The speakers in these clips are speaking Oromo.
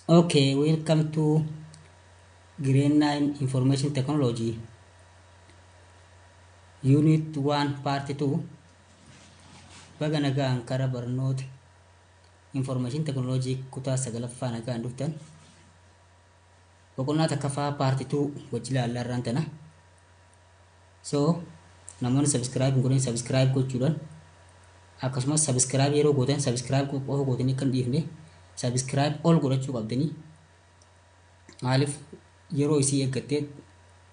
Okay, welcome to Grade 9 Information Technology, Unit 1, Part 2. Baga nagaan karaa barnoota Information Technology kutaa sagalaffaa nagaan dhuftan. Boqonnaa takkaffaa Part 2 wajji ilaallaa irraan tana. So, namoonni subscribe hin godhin subscribe gochuudhaan akkasumas subscribe yeroo gootan subscribe qofa gootanii akka hin dhiifne subscribe ol godhachuu qabdanii. Maaliif yeroo isii eeggattee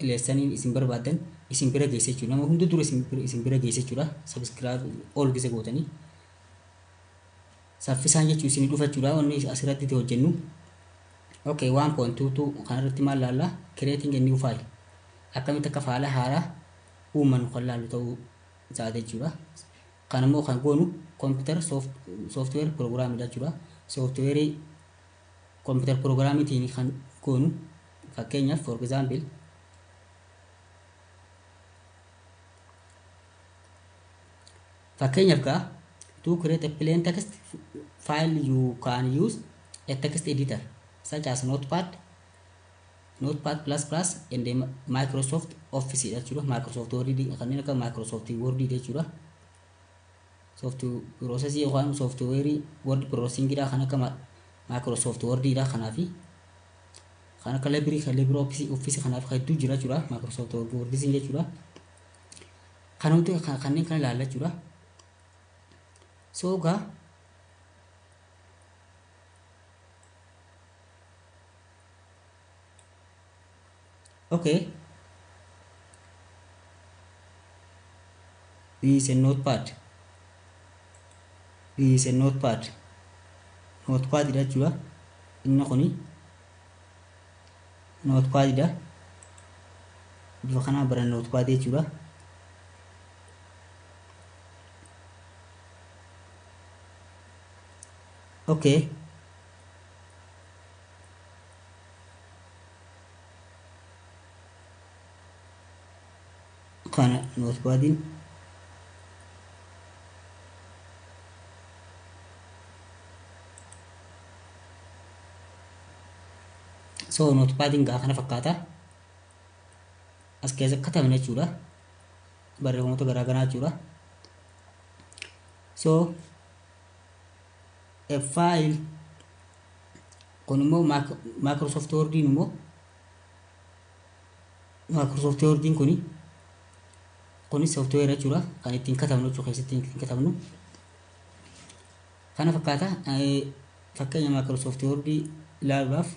leessaniin isin barbaaddan isin bira geesse jechuudha. Nama hunda dura isin bira geesse jechuudha. Subscribe ol gise gootanii. Saffisaan jechuun isin dhufa jechuudha. Wanni asirratti itti hojjennu. Okay, 1.22 kanarratti maal laallaa? Creating a new file. Akkamitti akka faayila haaraa uumannu kan laallu ta'uu isaati jechuudha. Kan immoo kan goonu computer software programidha jechuudha. Software computer programmitiin kan goonu fakkeenyaaf, for example, fakkeenyaaf gaa, to create a plain text file you can use a text editor such as Notepad, Notepad++ and the Microsoft Office jechuudha. Microsoft Word, kanneen akka Microsoft Word jechuudha. Soft processing yookaan software word processing dha, kan akka Microsoft Word dha. Kanaafi kan akka Libre, kan Libre Office kanaaf hedduu jira jechuudha. Microsoft Word jechuudha. Kan hundi kanneen kana ilaalla jechuudha. So gaa, okay, this is a notepad, this is a notepad, notepad dha jechuudha. Inni kuni notepad dha. Bifa kanaan baran notepad jechuudha. Okay, kana notepadiin. So notepadiin gaa kana fakkaata. As keessa katabne jechuudha, barreeffamoota garaa garaa jechuudha. So a file kun immoo Microsoft Wordiin immoo, Microsoft Wordiin kuni software jechuudha, kan ittiin katabnu jechuudha, keessatti ittiin katabnu kana fakkaata. Fakkeenya Microsoft Word ilaaluudhaaf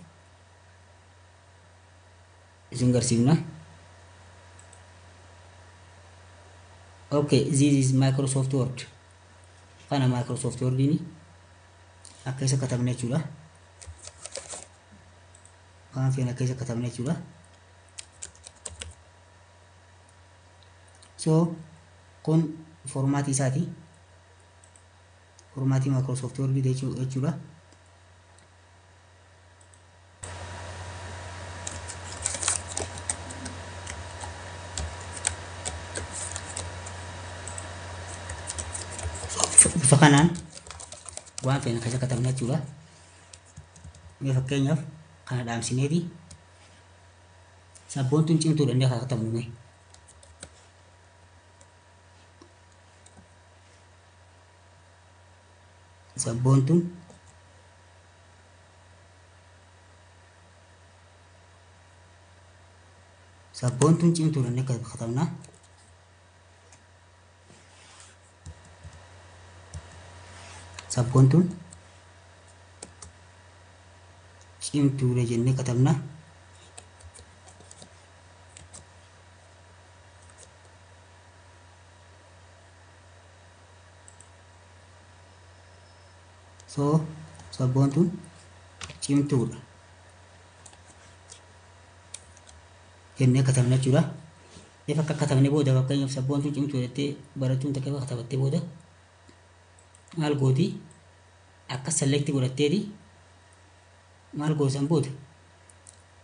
isin garsiifna. Okay, this is Microsoft Word. Kana Microsoft Wordiin akka isa katabne jechuudha. Waan feene akka isa katabne jechuudha. So kun formaatii isaati. Formaatii Microsoft Word jechuudha. Bifa kanaan waan feene keessa katabna jechuudha. Mee fakkeenyaaf kana dhaamsineeti, sabboontuun cimtuu danda'e haa katabnu mee. Sabboontuun sabboontuun cimtuu danda'e katabna. Sabboontuun cimtuudha jennee katabna. So sabboontuun cimtuudha jennee katabna jechuudha. Ifa akka katabne booda, fakkeenyaaf sabboontuun cimtuu jettee barattuun takka ifa katabattee booda maal gooti? Akka select godhatteeti maal goosan booda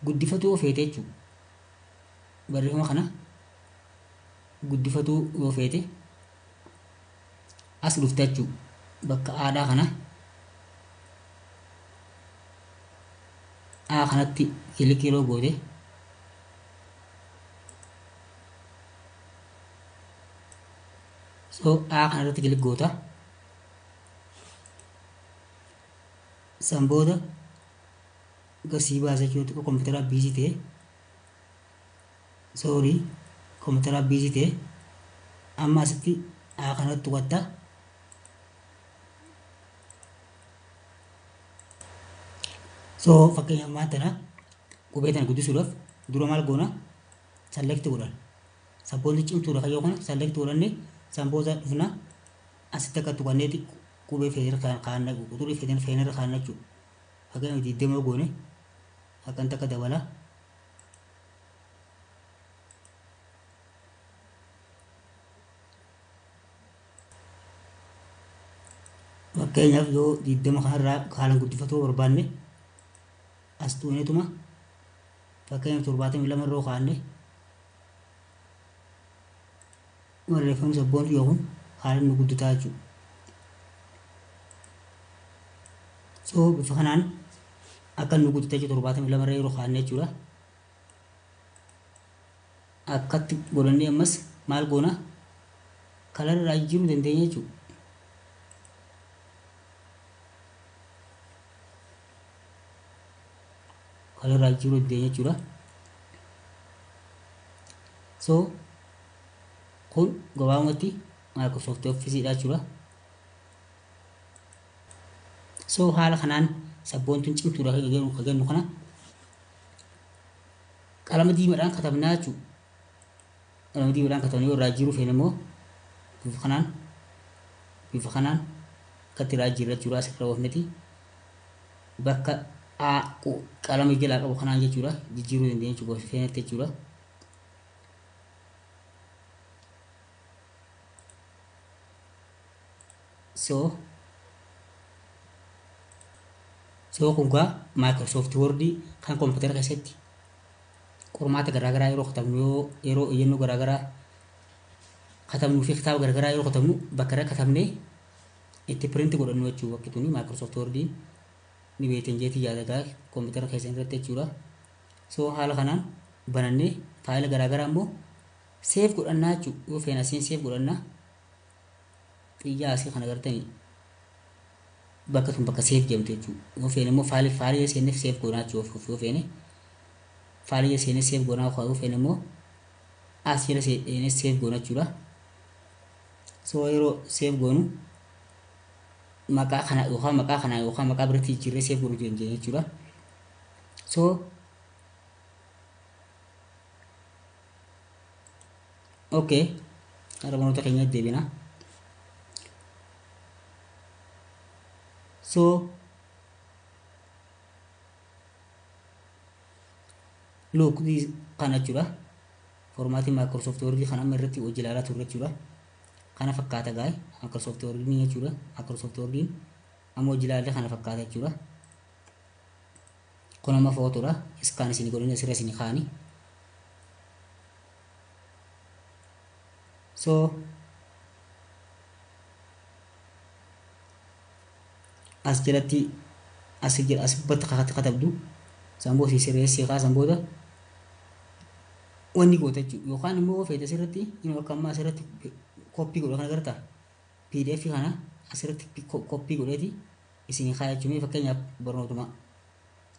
guddifatuu yoo feete jechuudha. Barreeffama kana guddifatuu yoo feete as dhufte jechuudha. Bakka aadaa kana A kanatti click yeroo goote so A kanarratti click goota. San booda gasii baasa jechuudha xiqqoo kompiitara busy ta'e sorry kompiitara busy ta'e amma asitti A kanatti tuqatta. So fakkeenyaaf maal tana qubee tana guddisuudhaaf dura maal goona select godhan. Sabboonni cimtuudha kayyoo kana select godhanne san booda dhufna asitti akka tuqanneeti qubee feetir kaanna quxurii feetir feenirra kaanna jechuudha. Fakkeenyaaf 20 goone akkan takka dabala. Fakkeenyaaf yoo 20 kanarraa haalaan guddifatuu barbaanne as tuuneetuma fakkeenyaaf 72 irra kaanne barreeffamni sabboontu yoo kun haalaan nu guddataa jechuudha. So bifa kanaan akka nu guddata jechuudha 72 irra yeroo kaanne jechuudha. Akkatti godhannee ammas maal goona kalarra irraa jijjiiruu dandeenya jechuudha. Kalarra jijjiiruu dandeenya jechuudha. So kun gabaabumatti Microsoft Office dha jechuudha. So haala kanaan sabboontuun cimtuudha kan jennu kana qalama diimaadhaan katabnaa jechuudha. Qalama diimaadhaan katabnee yoo irraa jijjiiruu feene immoo bifa kanaan akkatti irraa jijjiirra jechuudha. Asirra oofneti bakka A qalama jalaa qabu kanaan jechuudha jijjiiruu dandeenya jechuudha feenetti jechuudha. So kun gaa Microsoft Word kan kompiitara keessatti qormaata garaagaraa yeroo katabnu yeroo iyyannoo garaagaraa katabnuu fi kitaaba garaagaraa yeroo katabnu bakka irra katabnee itti print godhannu jechuudha. Bakki tuni Microsoft Word ni beektan jeetii yaada gaa kompiitara keessan irratti jechuudha. So haala kanaan banannee faayila garaagaraa immoo save godhannaa jechuudha. Yoo feene asiin save godhannaa xiyyaa asii kana agartanii bakka tun bakka save jedhamtu jechuudha. Yoo feene immoo faayilii seenneef save godhanaa jechuudha. Yoo feene faayilii seennee save godhanaa yoo feene immoo as jala seennee save goona jechuudha. So yeroo save goonu maqaa kana yookaan maqaa kana yookaan maqaa biratti jijjiirree save godhuu dandeenya jechuudha. So okay gara barnoota keenyaatti deebina. So look this kana jechuudha. Formatiin Microsoft Word kan amma irratti hojii ilaalaa turre jechuudha. Kana fakkaata gaa'e Microsoft Word jechuudha. Microsoft Word amma hojii ilaalle kana fakkaata jechuudha. Kun amma footoodha. Iskaan isin godhanii asirra isin kaa'anii. So as jalatti as jala as gubbatti katabdu san booda sirreessii kaasan booda wanni goota jechuudha. Yookaan immoo feete asirratti inni akka ammaa asirratti koppii godha kana agartaa PDF kana asirratti koppii godheeti isin kaaya jechuudha. Fakkeenyaaf barnootuma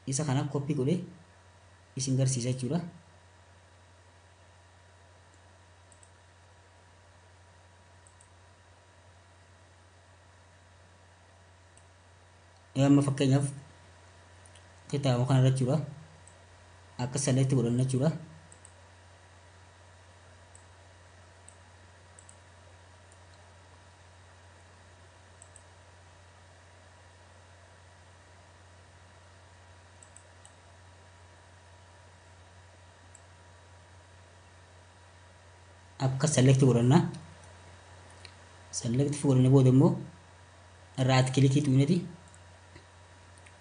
isa kana koppii godhee isin garsiisa jechuudha. Amma fakkeenyaaf kitaaba kana irra jechuudha. Akka select godhanna jechuudha. Akka select godhanna. Select godhanne booda immoo right click tuqneeti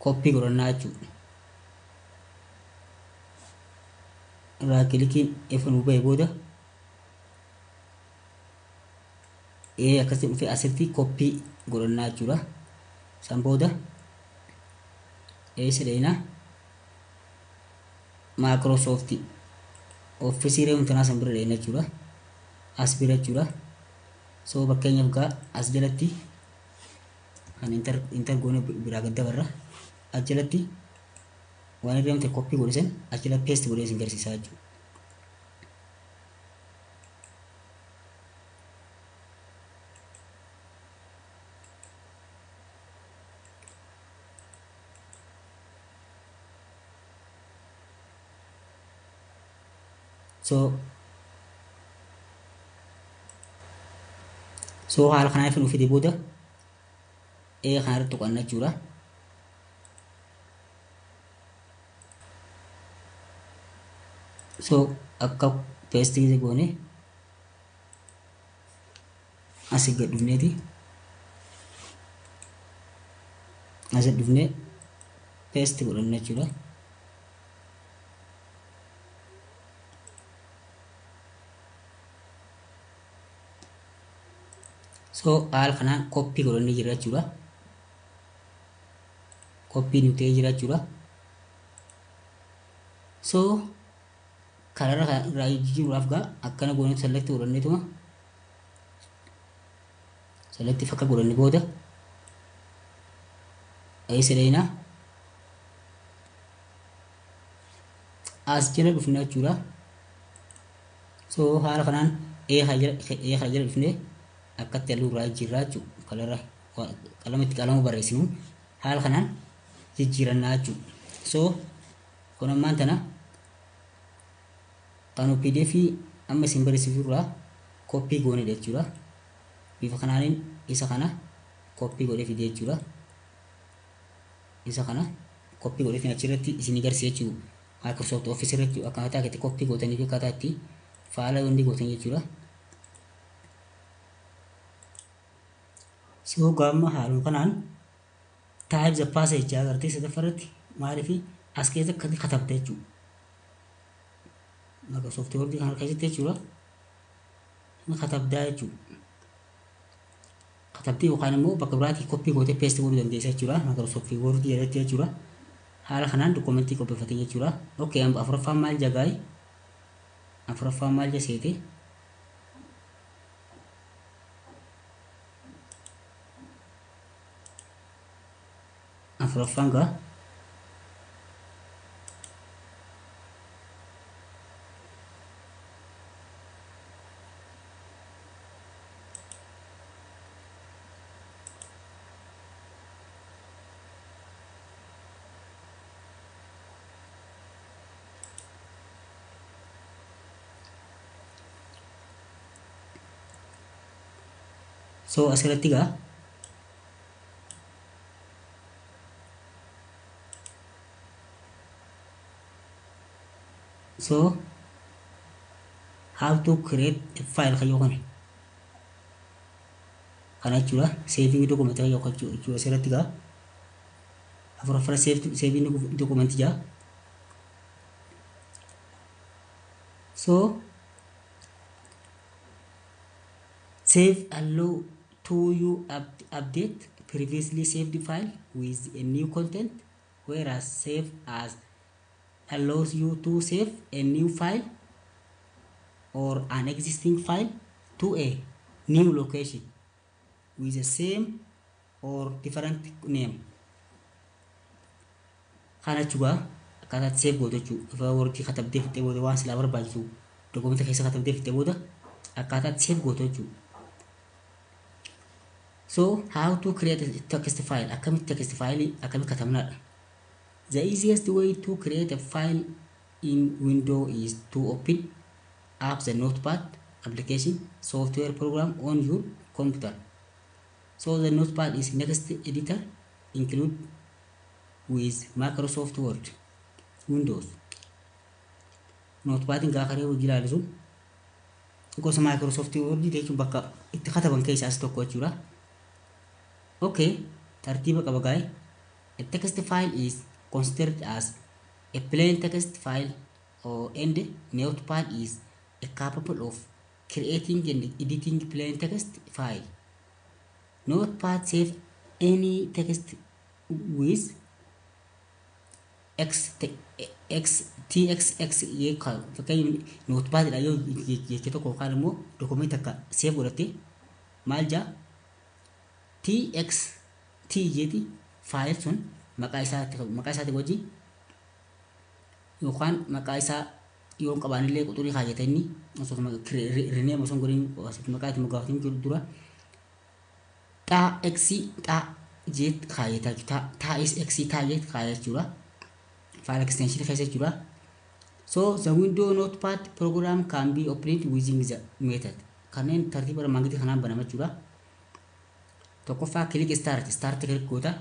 koppii godhannaa jechuudha. Right clickiin ifa nu ba'e booda akkasitti dhufee asitti koppii godhannaa jechuudha. San booda eessa dhaqnaa Microsoft Office reemtanaa san bira dheena jechuudha. As bira jechuudha. So fakkeenyaaf gaa as jalatti kan enter goone biraa gad dabarra. As jalatti waan irra deemte koppii godhe san as jala paste godhee isin garsiisaa jechuudha. So haala kanaan nu fide booda ee kana irratti tuqanna jechuudha. So akka paste goone asii gad dhufneeti asii dhufnee paste godhanna jechuudha. So haala kanaan koppii godhannee jira jechuudha. Koppii nu ta'ee jira jechuudha. So karaa irraa jijjiiruudhaaf gaa akkana goonee select godhanneetuma select fakka godhanne booda eessa dhayinaa as jala dhufna jechuudha. So haala kanaan ee kana jala dhufnee akkatti halluu irraa jijjiirraa jechuudha. Kalarra qalama itti qalama barreessinu haala kanaan jijjiirannaa jechuudha. So kun ammaan tana kan PDF amma isin barreessisu irraa koppii goonedha jechuudha. Bifa kanaanin isa kana koppii godhee fide jechuudha. Isa kana koppii godhee fide achirratti isin agarsiisa jechuudha. Microsoft Office irratti akkaataa itti koppii gootanii fi akkaataa itti faala wanti gootan jechuudha. So gaama haaluma kanaan type the passage agartee sadaffaarratti maaliif as keessa akkatti katabda jechuudha. Microsoft Word kana keessatti jechuudha. Inni katabdaa jechuudha. Katabdee yookaan immoo bakka biraatii koppii gootee paste godhuu dandeessa jechuudha. Microsoft Word jalatti jechuudha. Haala kanaan dokumentii qopheeffatee jechuudha. Okay, afuraffaan maal jagaay? Afuraffaan maal jaseete? Afuraffaan gaa so asirratti gaa so how to create a file kayyoo kana kana jechuudha. Saving document kayyoo jechuudha. Asirratti gaa afuraffara saving document jaa. So save allow to you update previously saved file with a new content, whereas save as allows you to save a new file or an existing file to a new location with the same or different name. Kana jechuudha akkaataa save gootu jechuudha. Ifa wordii katabdee fixee booda waan silaa barbaachisu dokumenta keessa katabdee fixee booda akkaataa save gootu jechuudha. So how to create a text file? Akkamitti text file akkamitti katabnaadha? The easiest way to create a file in Windows is to open up the Notepad application software program on your computer. So the Notepad is next editor include with Microsoft Word, Windows. Notepad gaafa reefu ilaalu gosa Microsoft Word jechuun bakka itti kataban keessaa isa tokko jechuudha. Okay, tartiiba qaba gaa'e. A text file is considered as a plain text file or and Notepad is a capable of creating and editing plain text file. Notepad save any text with X X T X X fakkeenya notepadidha yoo jecha tokko yookaan immoo dokumentii takka save godhatte maal jaa T X T jeeti file sun maqaa isaati wajji yookaan maqaa isaa yoo qabaanillee quxurii kaayate inni osoo rename osoo hin godhin maqaa itti moggaafatin dura xaa X xaa jeet kaayata taa X taa jeet kaayata jechuudha. File extension keessa jechuudha. So the window notepad program can be opened using the method. Kanneen tartiiba armaan gadii kanaan banama jechuudha. Tokkoffaa click start, start click goota.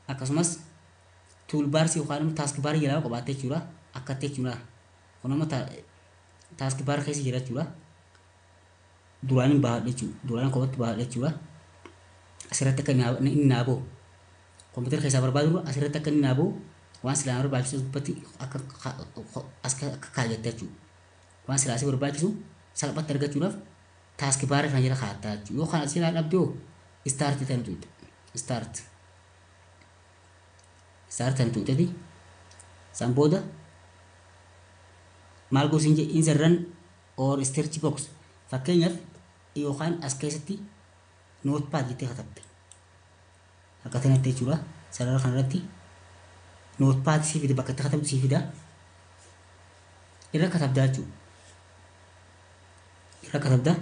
Akkasumas toolbars yookaan immoo task bar jalaa qabaatte jechuudha. Akkatti jechuudha. Kun amma task bar keessa jira jechuudha. Duraan hin baadhe jechuudha. Duraan kophatti baadhe jechuudha. Asirratti akka inni naa bahu. Kompiitara keessaa barbaadu asirratti akka inni naa bahu waan silaa barbaachisu gubbatti akka akka kaayyatta jechuudha. Waan silaa si barbaachisu salphatti argachuudhaaf task bar kana jala kaa'atta jechuudha. Yoo kana silaa dhabde hoo start tan tuqxe. Start. Start tan tuqxeti. San booda maal gosin jee in the run or search box fakkeenyaaf yookaan as keessatti notepad jettee katabde. Akka kanatti jechuudha. Sarara kanarratti notepad sii fida bakka itti katabdu sii fida. Irra katabdaa jechuudha. Irra katabda.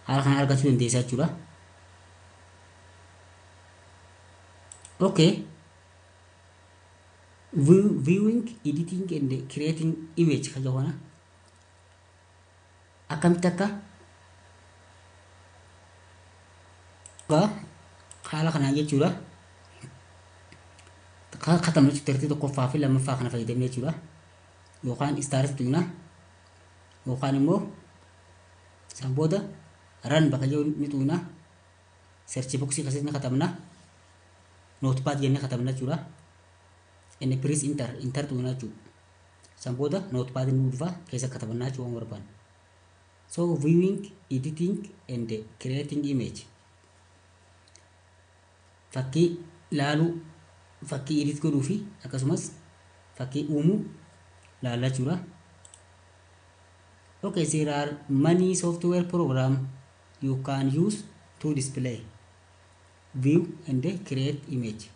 Haala kana argachuu dandeessaa jechuudha. Okay. Viewing, editing and creating image kan jedhu kana akkamitti akka haala kanaan jechuudha. Katabna jechuudha tartiiba tokkoffaa fi lammaffaa kana fayyadamne jechuudha. Yookaan start tuqna yookaan immoo san booda run bakka jiru ni tuqna. Search box keessatti ni katabna. Notepad jennee katabna jechuudha. Inni press enter enter tuqna jechuudha. San booda notepad ni dhufa keessa katabannaa jechuudha waan barbaanne. So viewing, editing and creating image. Fakkii ilaaluu, fakkii edit godhuu fi akkasumas fakkii uumuu ilaallaa jechuudha. Okay, there are many software program you can use to display, view and create image,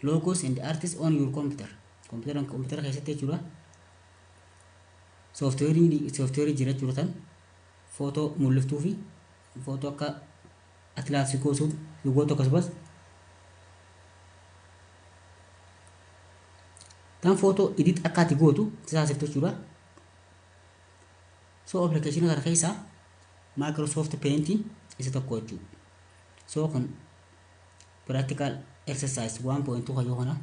logos and artists on your computer. Computer keessatti jechuudha. Software jira jechuudha tan footoo mul'iftuu fi footoo akka atlaasii goosuu gootu akkasumas tan footoo edit akka ati gootu taasiftu jechuudha. So application kana keessaa Microsoft Paint isa tokko jechuudha. So kun practical exercise 1.2 kan kana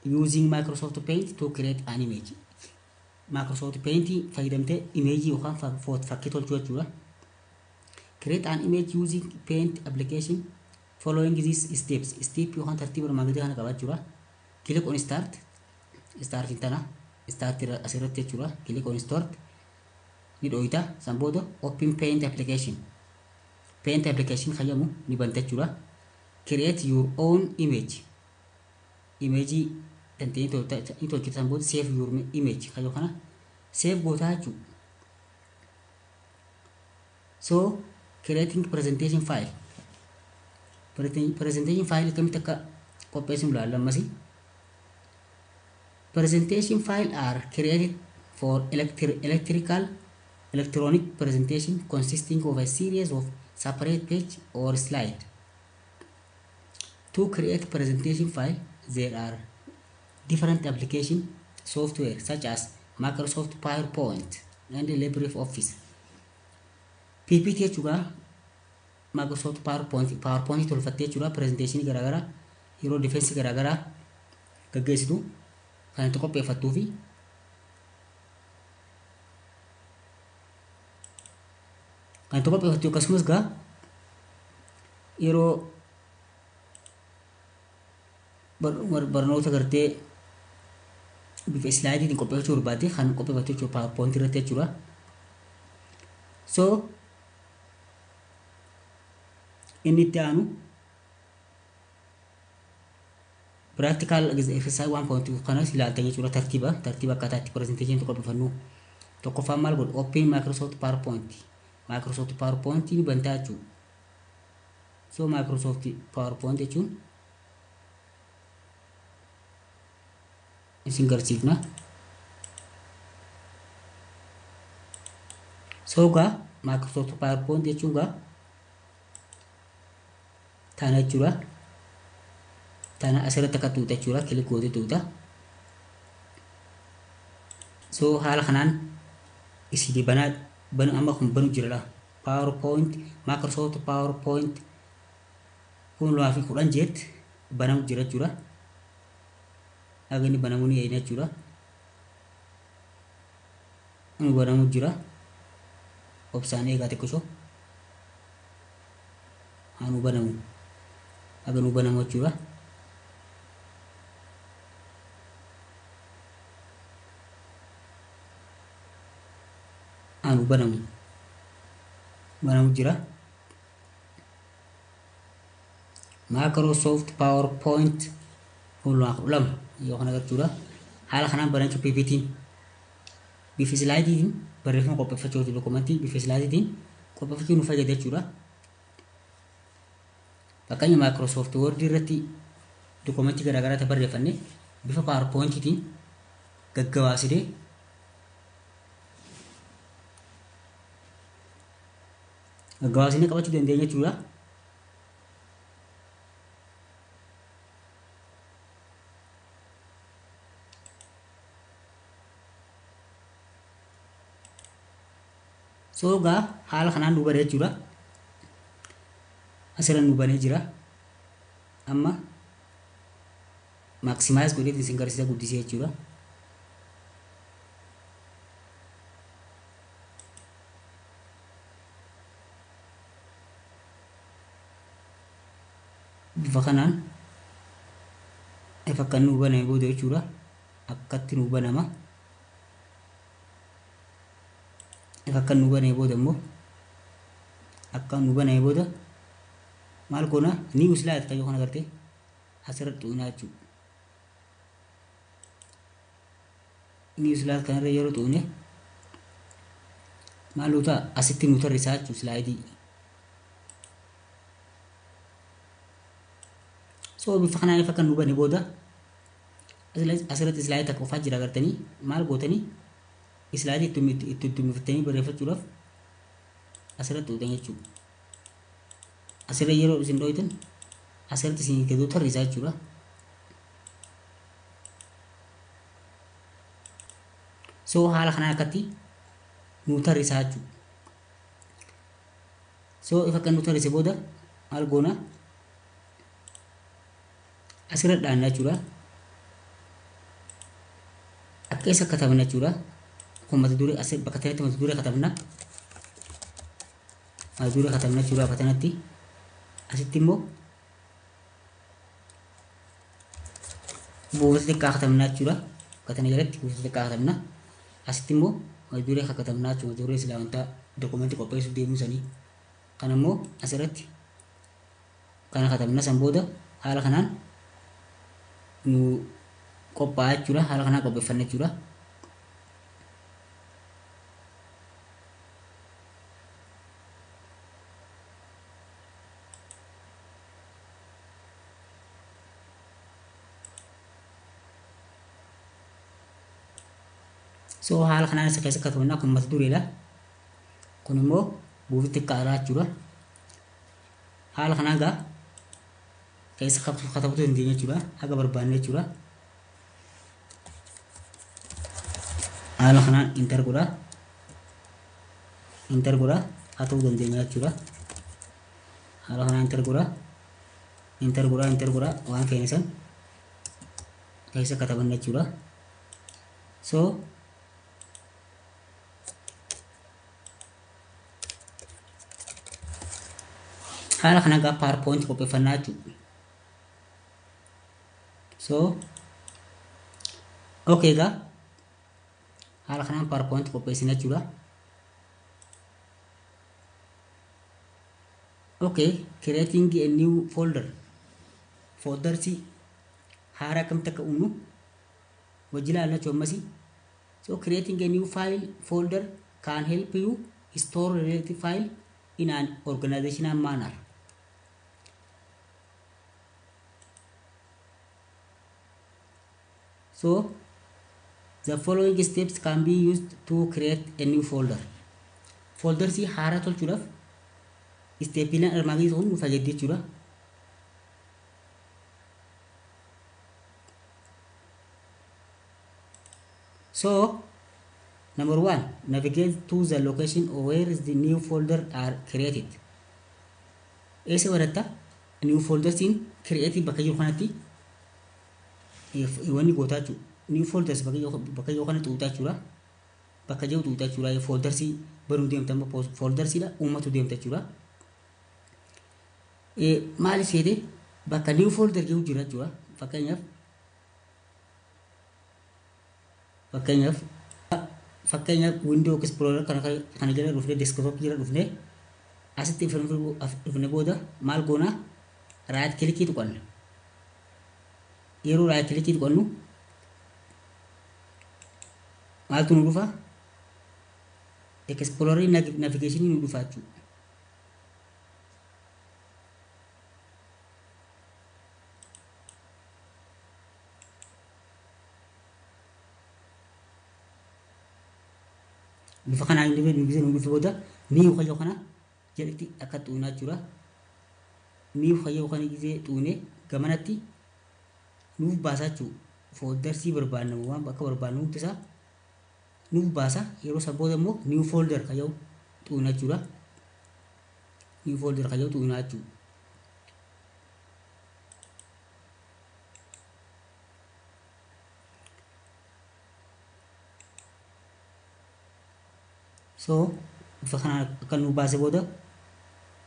using Microsoft Paint to create an image. Microsoft Paint fayyadamtee image yookaan fakkii tolchuu jechuudha. Create an image using Paint application following these steps. Step yookaan tartiiba armaan gadii kana qaba jechuudha. Click on start. Start tana start asirratti jechuudha. Click on start ni dhooyita. San booda open Paint application. Paint application fayyadamu ni banta jechuudha. Create your own image. Image tantee ni tolchita. San booda save your image kayyoo kana save gootaa jechuudha. So creating presentation file. Presentation file akkamitti akka qopheessinu ilaalla ammasii. Presentation file are created for electronic presentation consisting of a series of separate page or slide. To create presentation file, there are different application software such as Microsoft PowerPoint and LibreOffice. PPT jechuudha Microsoft PowerPoint tolfattee jechuudha presentation garaagaraa yeroo defense garaagaraa gaggeessitu kan itti qopheeffattuu fi kan itti qopheeffattu akkasumas gaa yeroo barnoota gartee bifa slideiitiin qopheeffachuu barbaadde kan qopheeffattu jechuudha PowerPoint irratti jechuudha. So inni itti aanu Practical exercise 1.2 kanas ilaaltan jechuudha. Tartiiba akkaataa itti presentation qopheeffannu. Tokkoffaan maal godhu? Open Microsoft PowerPoint. Microsoft PowerPoint ni bantaa jechuudha. So Microsoft PowerPoint jechuun isin garsiifna. So gaa Microsoft PowerPoint jechuun gaa tana jechuudha. Tana asirratti akka tuuta jechuudha. Kilik gootee tuuta. So haala kanaan isinii banaa banu amma kun banu jira. PowerPoint Microsoft PowerPoint 2010 jeet banamu jira jechuudha. Haga inni banamuu ni eegna jechuudha. Inni banamu jira. Obsaan eegaa xiqqisoo. Haa nu banamu. Haga nu banamu jechuudha. Haa nu banamu. Banamu jira. Microsoft PowerPoint 2012 yoo kana jechuudha. Haala kanaan banachuu PPT'n bifa slaayidiitiin barreeffama qopheeffachuu jechuudha. Dokumentii bifa slaayidiitiin qopheeffachuu nu fayyada jechuudha. Fakkeenya Microsoft Word irratti dokumentii garaagaraa barreeffanne bifa PowerPointiitiin gaggabaasinee qabachuu dandeenya jechuudha. So gaa haala kanaan nu banee jechuudha. Asirra nu banee jira. Amma maximize godhee isin garsiisa guddisee jechuudha. Bifa kanaan ifa kan nu baname booda jechuudha. Akkatti nu banama. Ifa kan nu baname booda immoo akka nu baname booda maal goona new slide kan yoo kana gartee asirra tuqnaa jechuudha. New slide kanarra yeroo tuqne maal nu ta'a asitti nu tarrisaa jechuudha slaayidii. So bifa kanaan ifa kan nu bane booda asirratti slaayidii takka qofaa jira gartanii maal gootanii slaayidii itti tummifattanii barreeffachuudhaaf asirratti tuqxan jechuudha. Asirra yeroo isin dhoytan asirratti isin gadoo tarrisaa jechuudha. So haala kanaan akkatti nu tarrisaa jechuudha. So ifa kan nu tarrise booda maal goona asirra dhaanna jechuudha. Akka isa katabna jechuudha. Kun mata duree asirra bakka kanatti mata duree katabna. Mata duree katabna jechuudha bakka kanatti. Asitti immoo buufata xiqqaa katabna jechuudha. Bakka kana jalatti buufata xiqqaa katabna. Asitti immoo mata duree katabna jechuudha. Mata duree silaa wanta dokumentii qopheessuuf deemuu sanii. Kana immoo asirratti kana katabna san booda haala kanaan nu qophaa'a jechuudha. Haala kanaan qopheeffanna jechuudha. So haala kanaan isa keessa katabna kun mata dureedha. Kun immoo buufata xiqqaadha jechuudha. Haala kanaan gaa keessa katabuu dandeenya jechuudha. Haga barbaanne jechuudha. Haala kanaan intar godha. Intar godha katabuu dandeenya jechuudha. Haala kanaan intar godha. Intar godha intar godha waan feene san keessa katabanna jechuudha. So haala kanaan gaa PowerPoint qopheeffannaa jechuudha. So okay gaa haala kanaan PowerPoint qopheessina jechuudha. Okay, creating a new folder. Foldersi haaraa akkamitti akka uumnu wajji ilaalla jechuudha ammasii. So creating a new file folder can help you store related file in an organizational manner. So the following steps can be used to create a new folder. Folder si haaraa tolchuudhaaf steppiileen armaan gadii kun nu fayyaddi jechuudha. So number one, navigate to the location where the new folder are created. Eessa baratta? New folder siin create bakka jiru kanatti wanni gootaa jechuudha. New folders bakka jiru kana xuuxaa jechuudha. Bakka jiru xuuxaa jechuudha. Foldersii baruu deemta amma foldersiidha uummatu deemta jechuudha. Maali seete bakka new folder jiru jira jechuudha. Fakkeenyaaf Windows Explorer kana jala dhufnee desktop jala dhufnee asitti dhufne booda maal goonaa right click tuqanna. Yeroo right click tuqannu maaltu nu dhufa? Explorer navigation nu dhufa jechuudha. Bifa kanaan nu dhufe booda ni fayyoo kana jedhetti akka xuunaa jechuudha. Ni fayyoo kana gisee xuune gamanatti nuuf baasaa jechuudha. Fooldarsii barbaannu waan bakka barbaannu hundi isaa nuuf baasa. Yeroo san booda immoo new folder kayyoo xuunaa jechuudha. New folder kayyoo xuunaa jechuudha. So bifa kanaan akka nu baase booda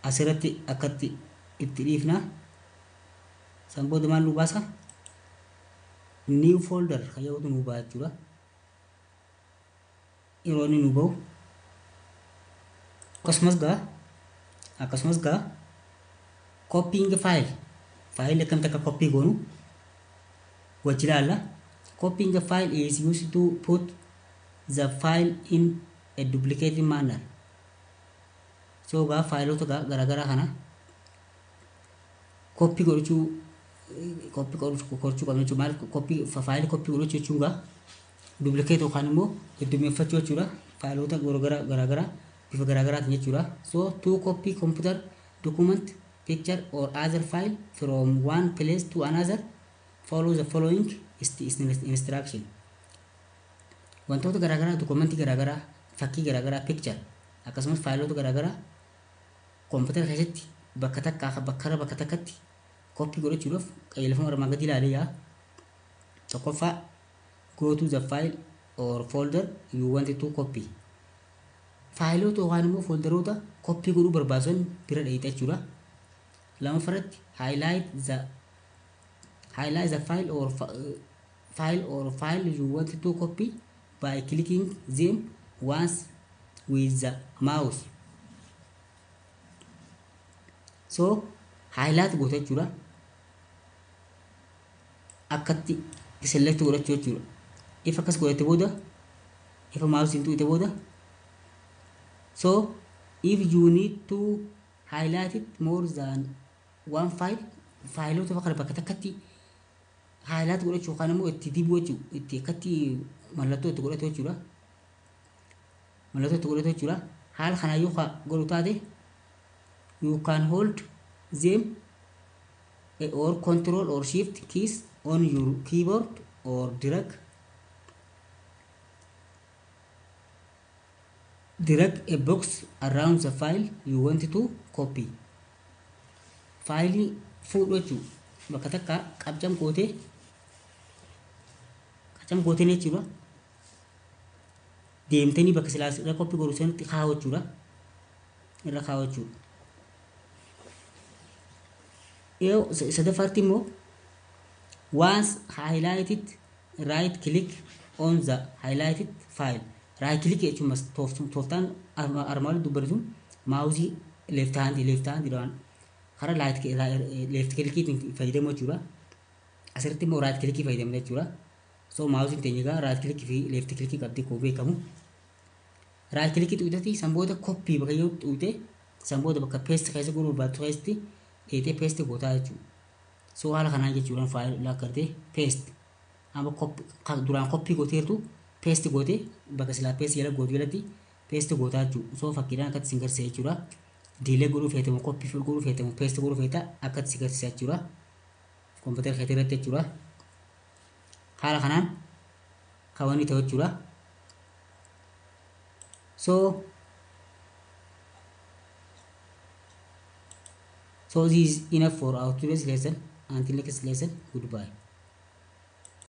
asirratti akkatti itti dhiifna. San booda maal nu baasa? New folder kayyootu nu baasa jechuudha. Yeroo inni nu bahu akkasumas gaa copying file file akkamitti akka copy goonu wajji ilaalla. Copying file is used to put the file in a duplicated manner. So gaa faayilota garaagaraa kana copy godhachuu qabna jechuudha. Maal copy faayilii copy godhachuu jechuun gaa duplicate yookaan immoo heddummeeffachuu jechuudha. Faayilota garaagaraa bifa garaagaraatiin jechuudha. So to copy computer document, picture or other file from one place to another, follow the following instruction. Wantoota garaagaraa dokumentii garaagaraa fakkii garaagaraa picture akkasumas faayilota garaagaraa koompitara keessatti bakka takkaa bakka takkatti koppii godhachuudhaaf qajeelfama armaan gadii ilaalee yaa. Tokkoffaa, go to the file or folder you want to copy. Faayilota yookaan immoo fooldaroota koppii godhuu barbaachisan bira dhayita jechuudha. Lamaffaratti highlight the file or file you want to copy by clicking them once with the mouse. So highlight goota jechuudha. Akkatti select godhachuu jechuudha. Ifa akkas godhate booda ifa mouse hin tuqite booda. So if you need to highlight it more than one file, faayilota bakka bakka takkatti highlight godhachuu yookaan immoo itti dibuu jechuudha. Itti akkatti mallattoo itti godhatu jechuudha. Mallattoo itti godhatu jechuudha. Haala kanaa yoo godhu taate you can hold them or control or shift keys on your keyboard or drag a box around the file you want to copy. Faayilii fuudhu jechuudha. Bakka takka qabcam gootee jechuudha. Deemtanii bakka silaa irra koppii godhu sanitti kaa'u jechuudha. Irra kaa'u jechuudha. Yoo sadaffaatti immoo once highlighted right click on the highlighted file. Right click jechuun tooftaan armaan olii dubbanne sun maawuzii left hand dhaan karaa left clickiitiin fayyadamu jechuudha. Asirratti immoo right click fayyadamna jechuudha. So mouseiin teenya egaa right click fi left click qabdi koo beekamu. Right click tuqxeeti san booda copy bakka yoo tuqxe san booda bakka paste keessa godhuu barbaaddu keessatti dheetee paste gootaa jechuudha. So haala kanaan jechuudhaan file akkartee paste amma duraan copy gooteertu paste gootee bakka silaa paste jala gootu jalatti paste gootaa jechuudha. So fakkiidhaan akkatti isin garsiisa jechuudha. Delete godhuu feetamu, copy godhuu feetamu, paste godhuu feeta akkatti si garsiisa jechuudha. Kompiitara keetii irratti jechuudha. Haala kanaan kaawwanni ta'u jechuudha. So this is enough for our today's lesson. Until next lesson, goodbye.